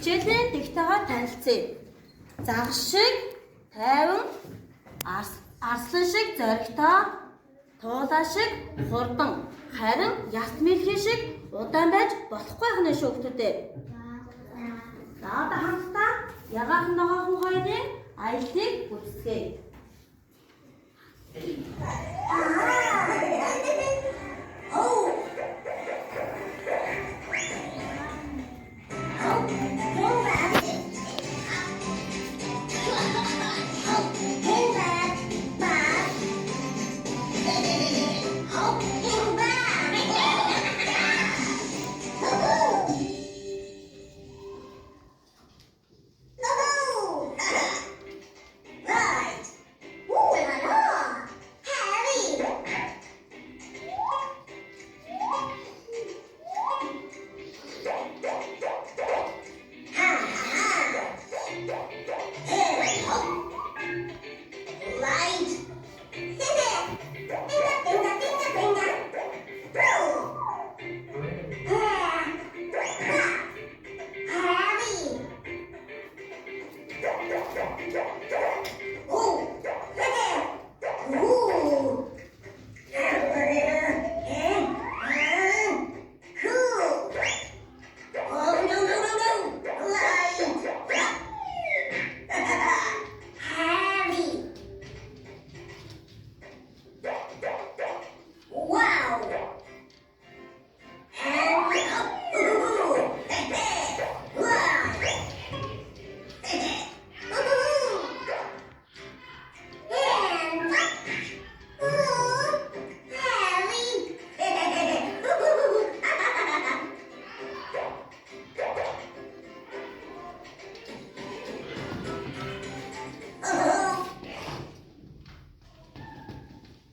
Хичээлийн тэгтэйгээ танилцъя. Загас шиг тайван, арслан шиг зоригтой, туулаа шиг хурдан, харин яст мэлхий шиг удаан байж болохгүй хнэ шүү хүмүүдээ. За одоо хамтдаа Ягаахан ногоохон хоёрын аяллыг гүйцэтгэе.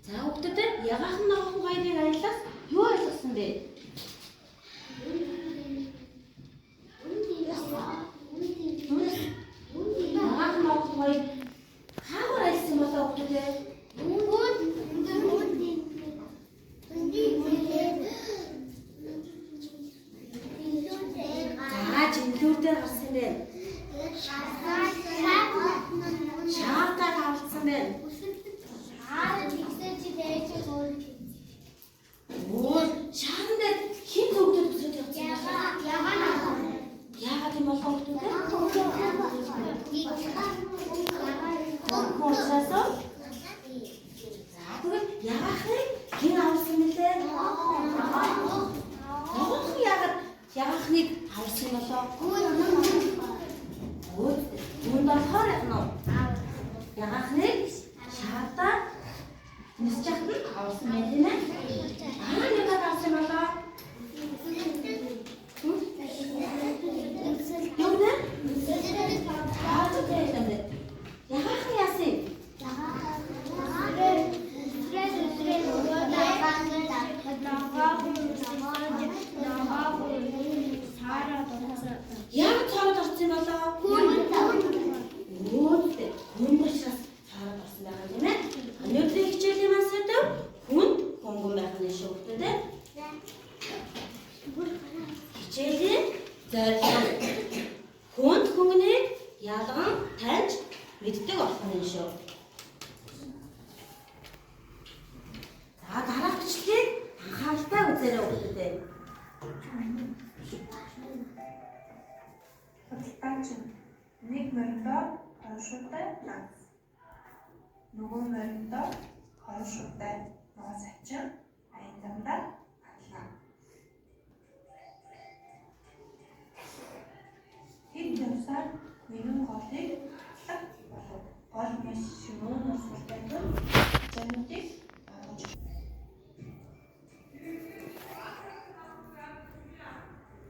За хүүхдүүдээ Ягаахан ногоохон хоёрын аяллаас юу ойлгосон бэ? Ягаахан ногоохон хоёр хаагаар аялсан болоо хүүхдүүдээ? За жинлүүр дээр гарсан байна. Шаардаар авалцсан байна. Өө шаарн дээр хэн төгдөд өсөж явсан бэ? Яагаад юм болоо хүүхдүүдээ? Хөнгөн учраас уу? За тэгвэл ягаахыг хэн авсан бэлээ? Ногоохон яагаад ягаахныг авсан болоо? Өө үүнд болохоор яг нь ягаахныг шаардаа нисэж яхад нь авсан байх юм аа. Аа яагаад авсан болоо? Юу нэ? Аа зөв юм. Ягаахан яасан юм? Яг цороод орсон юм болоо? Өө хүн учраас цороод орсон байгаа юм тийм ээ. Өнөөдрийн хичээлийн маань сэдэв хүнд хөнгөн байх нь шүү дээ. Хичээлийн зорилго хүнд хөнгөнийг ялган таньж мэддэг болох нь шүү. За дараах бичлэгийг анхааралтай үзээрэй хүүхдүүдээ. Худалдаачин нэг мориндоо хоёр шувуутай нагас. Нөгөө мориндоо хоёр шувуутай ноос хачин аян замдаа гарлаа. Хэд явсаар нэгэн голыг хатлаг болов. Гол маш ширүүн нурсгалтай тул ачаануудыг онгож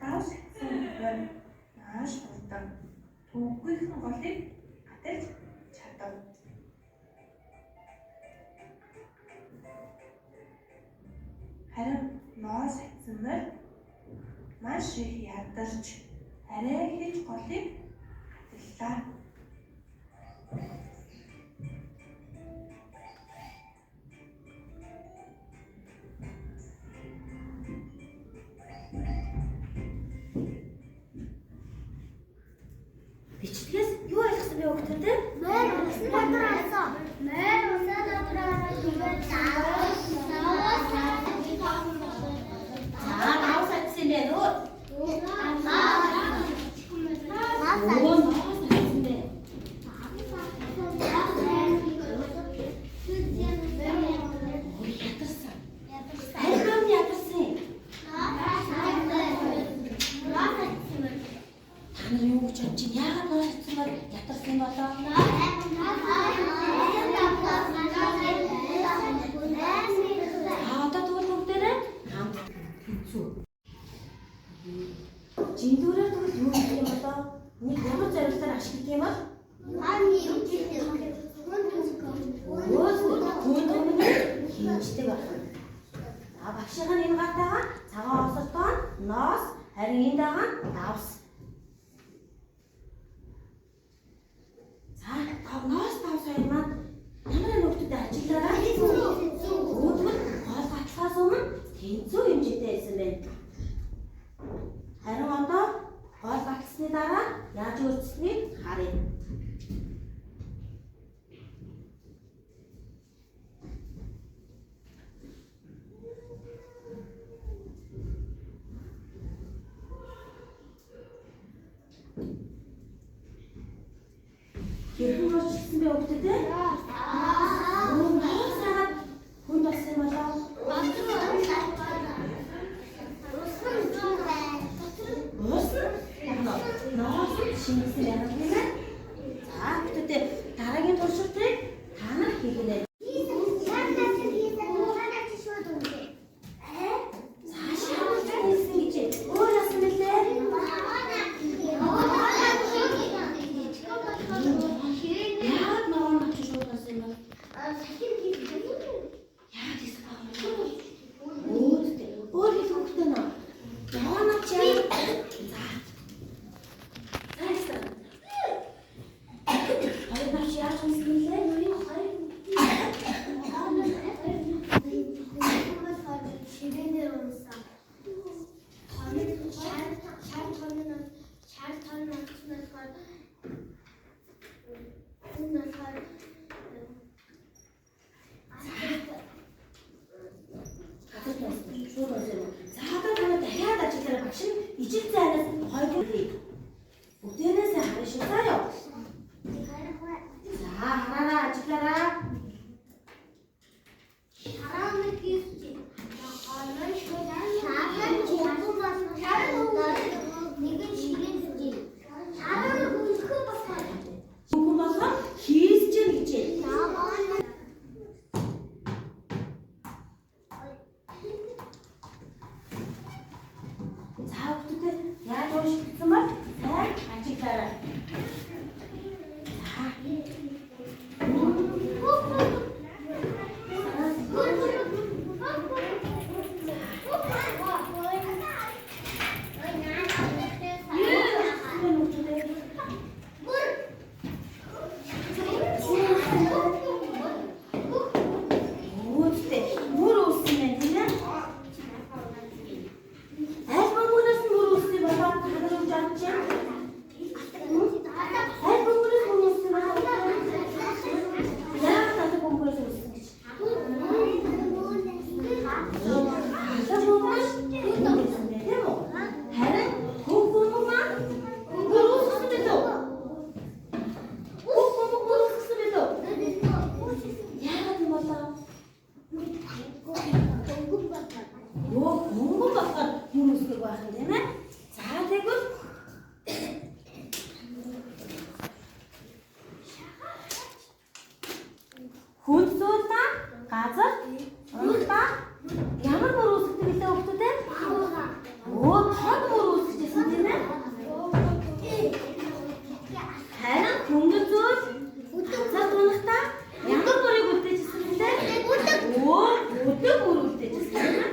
давс хатсан морь маш хурдан төвөггүйхэн голыг гаталж чадав. Харин ноос хатсан морь маш их ядарч арай хич голыг гаталлаа. хүүхдүүдээ? Морь усан дотор орсон. Морь усан дотор орсон. За, давс атсан байна уу? Өө, ноос атсан байна. Ой, ядарсан. Аль бөм ядарсан юм? Та нар юу гэж бодож байна? Яагаад ноос атсан бол ядарсан болоо? За, одоо тэгвэл бүгдээрээ хамт тэнцүү. Жиндүүрээр тэгвэл юу гэх юм болоо? Нэг ямар зорилгоор ашигладаг юм бол? Хүн түмний хэмждэг байна. За, багшийн нь энэ гартайгаа цагаан осортоо ноос, харин энд байгаа нь давс. За, ноос давс хоёр маань ямар нөхдөд ажиглаарай. Үүдгэл гол гатлахаас өмнө тэнцүү хэмжээтэй байсан байна. Харин одоо гол гатлсны дараа яаж өөрчлөснийг харъя. Хэрхэн өөрчлөсөн бэ хүүхдүүдээ? Өө, ноос хагаад хүнд болсон юм болоо? Уус нь ноос нь шингэсэн байна тийм ээ. За, хүүхдүүдээ дараагийн туршилтыг та нар хийгнэ. За, шавж хийсэн гэж өөр яасан бэлээ? Яагаад ногоон авч шууд болсон юм бэ? Яагаад хийсэн бэ? Өөдтэй. Өөр хэлэх хүүхдээ нөө. Ногоон авч яа. За. За, хийсэн. Хоёр навч яаж хийсэн бэлээ? Газар тунсан. Шууд унсан юм уу? За, одоо та нар дахиад ажиглаарай. Багш нь ижил зайнаас хоёр хий. Бүгдээрээс харна шүү. За юу? За, хараараа ажиглаарай. Хүн болгон хийсэж гин гэж. За, хүүхдүүдээ яаж уншигдсан бол сайн ажиглаарай. За. Хүүхдүүдээ өөдтэй мөр үүссэн байна тийм ээ. Аль бөмбөгнөөс нь мөр үүссэн болоо та нар юу бодож байна? Аль бөмбөгнөөс мөр үүссэн болоо? Яагаад аль бөмбөгнөөс үүссэн гэж? Аль бөмбөгнөөс мөр үүссэн байх тийм үү? Харин хөв бөмбөг маань мөр үүссэн билүү? Хөв бөмбөг мөр үүссэн билүү? Яагаад юм болоо? Өө, хөнгөн болохоор мөр үүсгэх байх юм тийм ээ. За, тэгвэл хүнд зүйлдаа газар унтаа ямар мөр үүсгдэг билээ хүүхдүүдээ? Өө, тод мөр үүсгэж байсан тийм ээ. Харин хөнгөн зүйл газар тунахдаа ямар мөрийг үлдээжсэн билээ? Өө, өдөг мөр үлдээжсэн тийм ээ.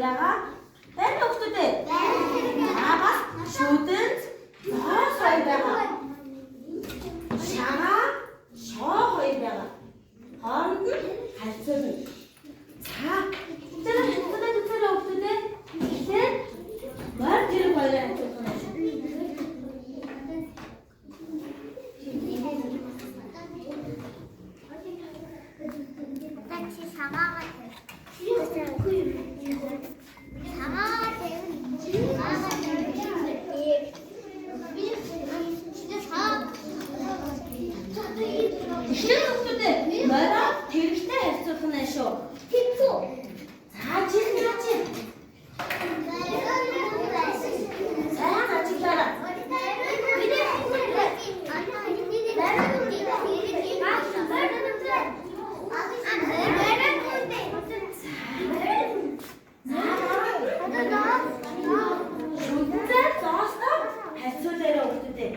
байгаа. Байна уу хүмүүс ээ? За бас шүдэнц зоос хоёр байгаа. Шагаа шоо хоёр байгаа. Хооронд нь харьцуулна. За бүгдээрээ харьцуулаад үзээрэй хүмүүс ээ. Тэгэхээр морь тэрэг хоёроо харьцуулах нь шүү. 같이 사과가 Тэгэхээр хүмүүс ээ мороо тэрэгтэй харьцуулах нь шүү. За жил наа чи. Сайн ажиглаарай. Шүдэнцээ зоостой харьцуулаарай хүмүүс ээ.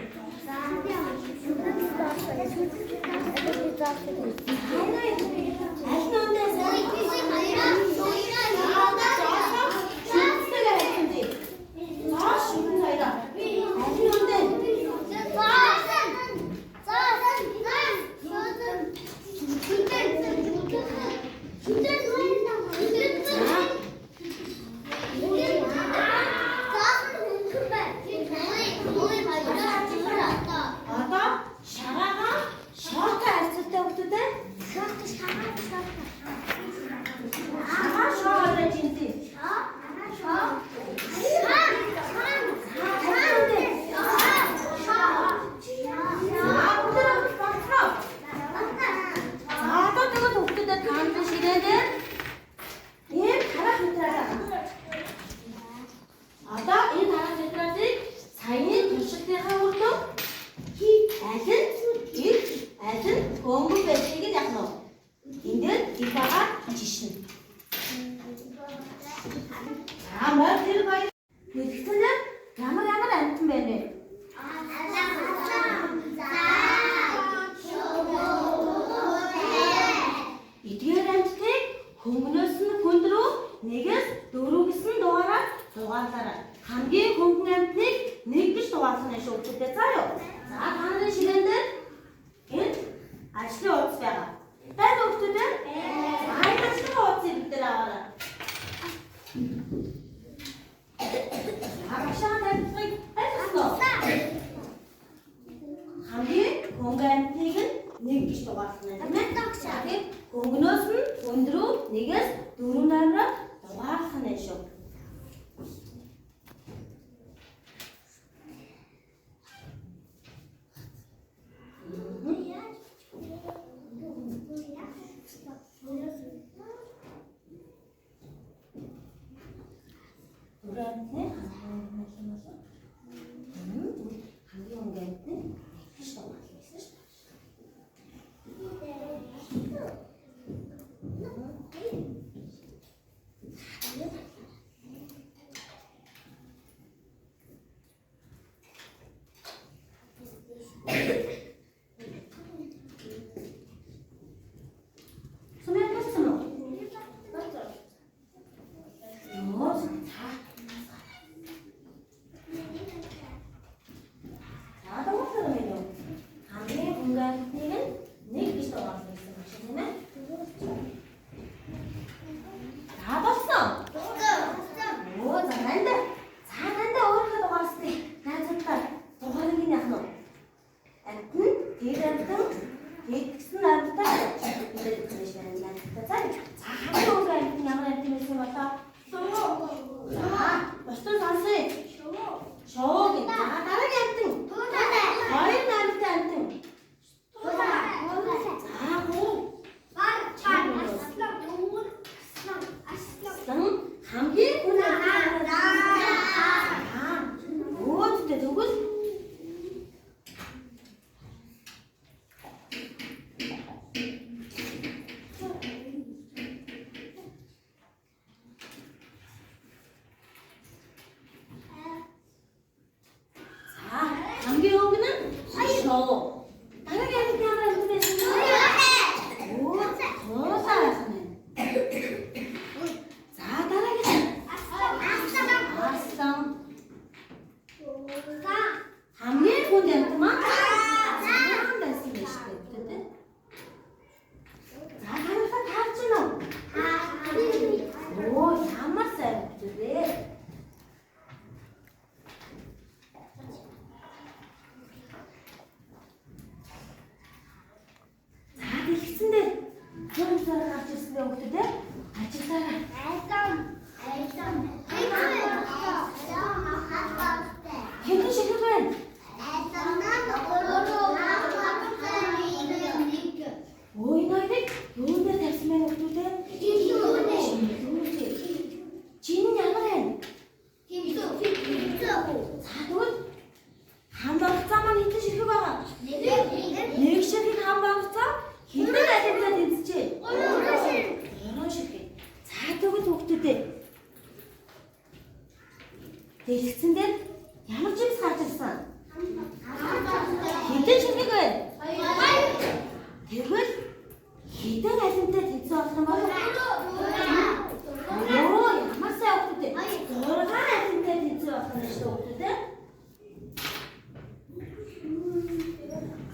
Аль нь үндэ сайн? Шүдэнцтэйгээ харьцуулъя. Зоос шүдэн хоёроо. Аль нь үндэ? Одоо шагаагаа шоотой харьцуултай хүмүүс ээ. Шагаа шоо хоёроо жинтэй. За бүгдээ болцоо. За одоо тэгвэл хүүхдүүдэд та нарын ширээн дээр ийм тарах материал байгаа. Одоо энэ тарах материалыг саяны туршилтынхаа үр дүн аль нь их аль нь хөнгөн байдлыг нь яах нь вэ? Энд дээр их байгаа жишнэ. За морь тэр баяр дэлгэцэнээр ямар ямар амьтан байна вэ? Эдгээр амьтдыг хөнгөнөөс нь хүнд рүү 1-ээс 4 гэсэн дугаараар дугаарлаарай. Хамгийн хөнгөн амьтныг 1 гэж дугаарлах нь шүү дээ. За юу? За та нарын ширээн дээр энэ ажлын хуудас байгаа. Байна уу хүмүүс ээ? За энэ ажлын хуудсыг бид нар аваарай. За багшаа тайлбарлахыг ойлгосноо? Хамгийн хөнгөн амьтныг нь 1 гэж дугаарлах нь тийм ээ. Тэгэхээр хөнгөнөөс нь хүнд рүү 1-ээс 4 номероор дугаарлах нь шүү. Дөрөв амьтны хамгийн хөнгөн амьтны 1 гэж дугаарлах гэсэн шүү дээ. Сумын болсон уу? Йоо, за. За дууссан юм юу? Хамгийн хөнгөн амьтныг нь 1 гэж дугаарлах гэсэн үг тийм ээ. За болсон. Оо за нанда. За нанда өөрийнхөө дугаарсныг найзуудаа дугаарыг нь яах нь вэ? Амьт нь тэр амьтан тэгсэн амьтаа мэдээд өгсөн шүү дээ найзуудаа. За за хамгийн хөнгөн амьт нь ямар амьт юм бэ болоо? За бусдын сонсъё. Шоу гэх. За дараагийн амьтан. Хоёр номертой амьтан. За гурав. Аслан хамгийн хүн амьтан. Өөдтэй тэгвэл Дэлгэцэн дээр ямар жимс гарч ирсэн? Хэдэн ширхэг вэ? Тэгвэл хэдэн алимтай тэнцэн болох юм бол? Оо, ямар сайн хүүхдүүд вэ? 6 алимтай тэнцэн болох юм шүү хүүхдүүд ээ.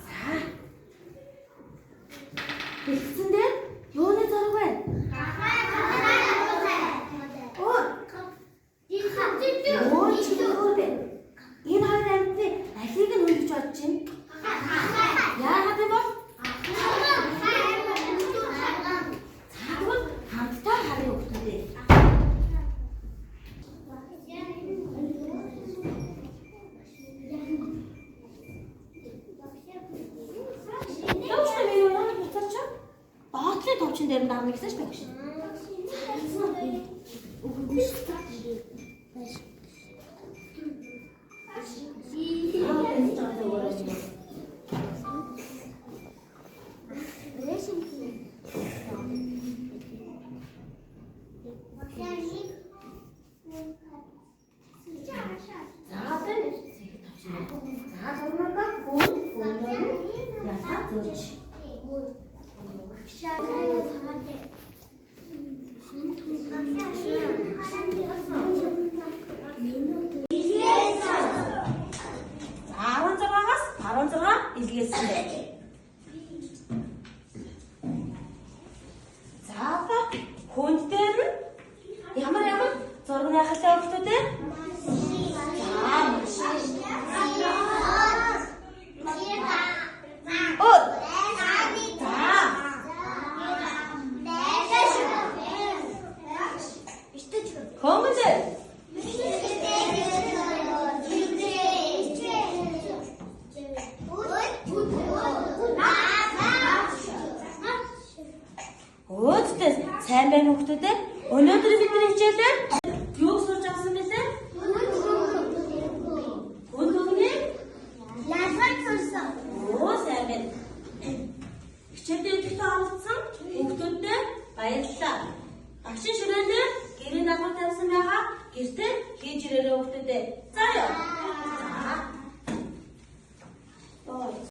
За. Дэлгэцэн дээр юуны зураг вэ? Оо, өөр чиглэлээр бэ. Энэ хоёр амьтны алийг нь хүн гэж бодож байна? Яагаад юм бол? За тэгвэл хамтдаа харъя хүүхдүүдээ. Төвчтэй миний өнөөдөр буцаач. Доотлын товчон дээр нь дарна гэсэн шүү дээ. За одоо зэг товчон. За зурнуудаа хүн өнөр ялаа зөрж. За 16-аас 16 илгээсэн байна. За одоо хүнд дээр нь ямар ямар зураг найхалтай хүүхдүүд ээ? За Оо. За. Хөнгөн дээр. Өөдтэй сайн байна хүүхдүүд ээ. Өнөөдөр бидний хичээлээр юуг сурч авсан бэлээ? Хүн дүгний? Оо сайн байна. Хичээлдээ идэвхтэй оролцсон хүүхдүүдтэй баярлалаа. Багшийн шүрээндээ гэрээ даалгавар тавьсан байгаа. Гэртээ хийж ирээрэй хүүхдүүдээ. За яа.